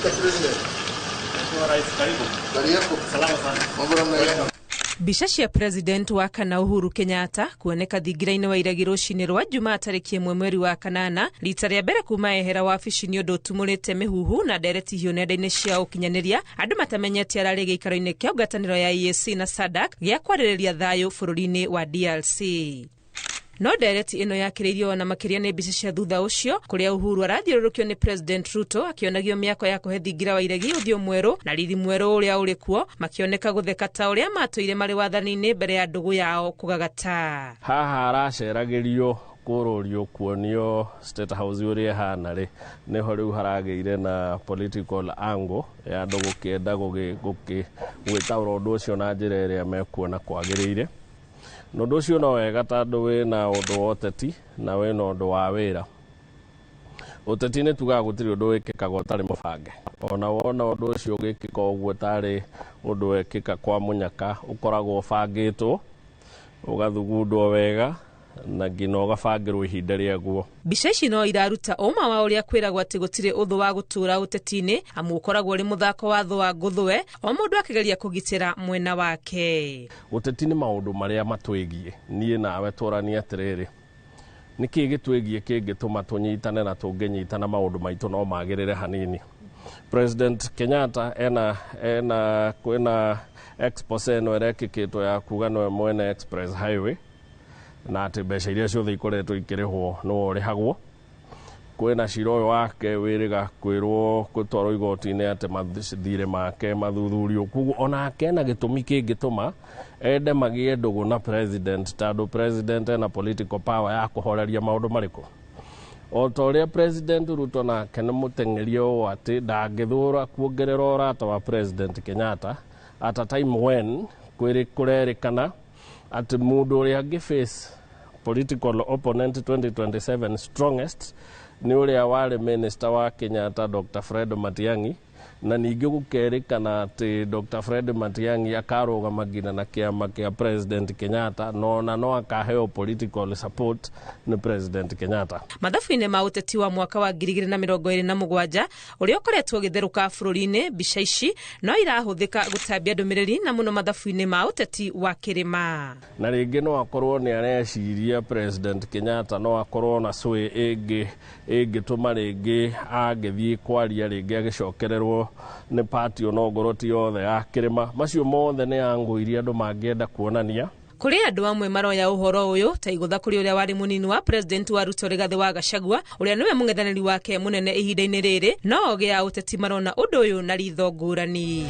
President. Mheshimiwa Rais, karibu. Habari yako? Salama sana. Mambo namna gani? Mbica cia President wa kana Uhuru Kenyatta kuoneka thingira-inĩ wa Iregi rũcinĩ rwa Jumaa tarĩki 1 mweri wa kanana rita rĩa mbere kuma ehera wabici nĩ ũndũ ũtumũrĩte mĩhuhu na ndereti hiũ nenda-inĩ cia ũkinyanĩria andũ matamenyete ararĩ gĩikaro-inĩ kĩa ngwatanĩro ya EAC na SADC gĩa kwarĩrĩria thayũ bũrũri-inĩ wa DRC. No ndereti ĩno yakĩrĩirio ona makĩria nĩ mbica cia thutha ũcio kũrĩa Uhuru arathiũrũrũkio nĩ President Ruto akĩonagio mĩako ya kũhe thingira wa Iregi ũthiũ mwerũ na riri mwerũ ũrĩa ũrĩ kuo, makĩoneka gũtheka ta ũrĩa matũire marĩ wathani-inĩ mbere ya ndũgũ yao kũgagata. Haha araceragĩrio kũrũrio kuonio State House ũrĩa ĩhana rĩ, nĩho rĩu haragĩire na political angle ya andũ gũkĩenda gwĩtaũra ũndũ ũcio na njĩra ĩrĩa mekuona kwagĩrĩire. Na ũndũ ũcio no wega tondũ wĩna ũndũ wa ũteti na wĩna ũndũ wa wĩra. Ũteti nĩ tugaga gũtirĩ ũndũ wĩkĩkaga ũtarĩ mũbange. Ona wona ũndũ ũcio ũgĩkĩka ũguo tarĩ ũndũ wekĩka kwa mũnyaka, ũkoragwo ũbangĩtwo, ũgathugundwo wega na nginya ũgabangĩrwo ihinda rĩaguo. Mbica ici no iraruta ũma wa ũrĩa kwĩragwo atĩ gũtirĩ ũthũ wa gũtũra ũteti-inĩ, amu ũkoragwo ũrĩ mũthako wa thũ wa ngũthwe, o mũndũ akĩgeria kũgitĩra mwena wake. Ũteti nĩ maũndũ marĩa matwĩgiĩ niĩ nawe tũranie atĩrĩrĩ, nĩkĩ gĩtwĩgiĩ kĩngĩtũma tũnyitane na tũngĩnyitana maũndũ maitũ no magĩrĩre hanini. President Kenyatta ena kwĩna expose ĩno ĩrekĩkĩtwo ya kuga nĩwe mwene Express Highway na atĩ mbeca iria ciothe ikoretwo ikĩrĩhwo nĩwe ũrĩhagwo. Kwĩna cira ũyũ wake wĩrĩga kwĩrwo gũtwarwo igoti-inĩ atĩ mathirĩ make mathuthurio. Koguo onake ena gĩtũmi kĩngĩtũma ende magĩe ndũgũ na president, tondũ president ena political power ya kũhoreria maũndũ marĩkũ. O ta ũrĩa President Ruto nake nĩ mũteng'eria ũũ atĩ ndangĩthũra kuongerera ũrata wa President Kenyatta at a time when kũrerĩkana atĩ mũndũ ũrĩa angĩ face political opponent 2027 strongest nĩ ũrĩa warĩ minister wa Kenyatta Dr. Fred Matiang'i, na ningĩ gũkerĩkana atĩ Dr. Fred Matiang'i akarũgama nginya na kĩama kĩa President Kenyatta, no na no akaheo political support nĩ President Kenyatta. Mathabu-inĩ ma ũteti wa mwaka wa 2027 ũrĩa ũkoretwo ũgĩtherũka bũrũri-inĩ, mbica ici no irahũthĩka gũtambia ndũmĩrĩri na mũno mathabu-inĩ ma ũteti wa kĩrĩma. Na rĩngĩ no akorwo nĩ areciria President Kenyatta no akorwo na sway ĩngĩtũma rĩngĩ angĩthiĩ kwaria rĩngĩ agĩcokererwo nĩ party onongorwo ti yothe ya kĩrĩma. Macio mothe nĩ angle iria andũ mangĩenda kuonania. Kũrĩ andũ amwe maroya ũhoro ũyũ ta igũtha kũrĩ ũrĩa warĩ mũnini wa president wa Ruto Rigathĩ wa Gachagua, ũrĩa nĩwe mũng'ethanĩri wake mũnene ihinda-inĩ rĩrĩ, no ogĩ ya ũteti marona ũndũ ũyũ na ritho ngũrani.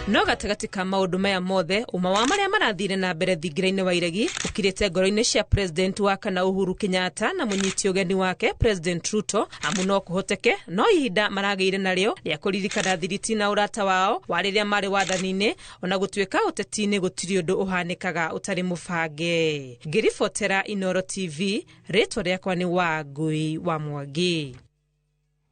No gatagatĩ ka maũndũ maya mothe, ũma wa marĩa marathire na mbere thingira-inĩ wa Iregi ũkirĩte ngoro-inĩ cia President wa kana Uhuru Kenyatta na mũnyiti ũgeni wake President Ruto, amu no kũhoteke no ihinda maragĩire narĩo rĩa kũririkana thiriti na ũrata wao wa rĩrĩa marĩ wathani-inĩ, ona gũtuĩka ũteti-inĩ gũtirĩ ũndũ ũhanĩkaga ũtarĩ mũbange. Ngĩribotera Inooro TV, rĩtwa rĩakwa nĩ Wangui wa Mwangi.